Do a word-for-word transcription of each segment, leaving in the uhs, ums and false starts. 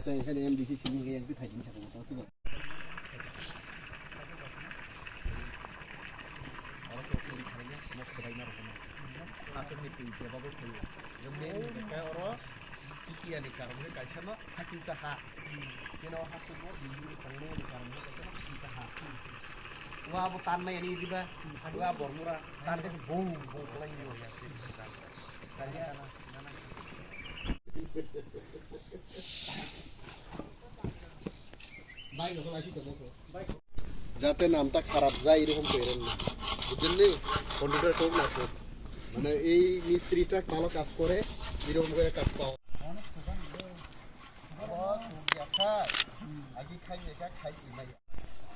Tei hai M D C sini yang tu thai ni sakang tu. Aswkni twi kebabo thwio. Jemni ni bwkha oro sikiyani karon khe kaisa no hakilcha ha. Keno hakilbo bini tongmani karon khe kaisa no hakilcha ha. Wa abo tan maya ni diba, wa bormura tan khe bou bou khlai ni. Jate namta kharap jai, erokom koi ren na. Bujhen ni? Contractor kok na kok. Mane ei mistri ta bhalo kaj kore, erokom kore kaj pao.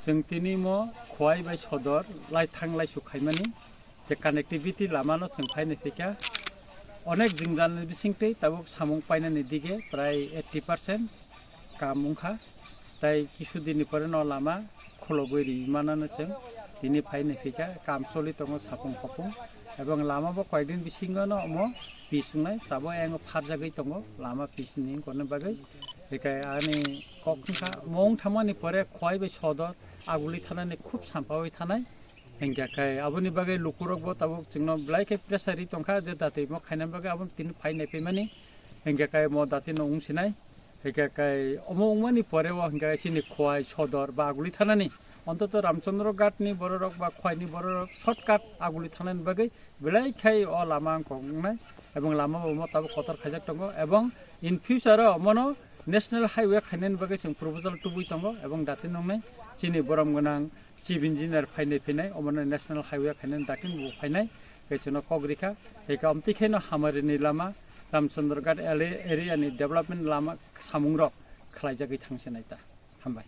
Chwng tini mo Khowai bai Sodor lai thang lai su khaimani. Je connectivity lama no chwng phaini phikha, onek jwngjal ni bisingtwi tabuk samung painani dige prai eighty percent kam wngkha, tai kisu din ni pore no lama khulogwi ri manano chwng tini phaini phikha, kam choli tongo sapung khopung, ebong lama bo koyek din bisingo no omo pis wngnai, tabuk ayang pharjagwi tongo lama pis ni wngkha bagwi. Hikai ani kok wngkha, mung thangmani pore Khowai bai Sodor Aguli thanani khub sampawi thanai. Hingkhe kai aboni bagwi lukurok bo tabuk chwngno belai khe pressure ri tongkha je dati mo khaina bagwi abo tini phai nai phaimani. Hingkhe kai mo dati no wng sinai. Hingkhe kai omo wngmani pore o hingkhe kai chini Khowai Sodor ba Aguli thanani, ontoto Ramchandra Ghat ni bororok ba Khowai ni bororok shortcut Aguli thanani bagwi belai khai o lama wng kok wngnai. Ebong lama bo mo tabuk kotor khaijak tongo. Ebong in future o mono National Highway khainani bagwi chwng proposal tubui tongo. Ebong dati nongnai chini borom gwnang Chief Engineer phainai phinai, omono National Highway khainani dating bo phainai, kaichwno kok rikha, eka omtwi khaino Hamarini lama, Ramchandra Ghat ele-, area ni development lama samungrok khlaijagwi thangsinai ta. Hambai.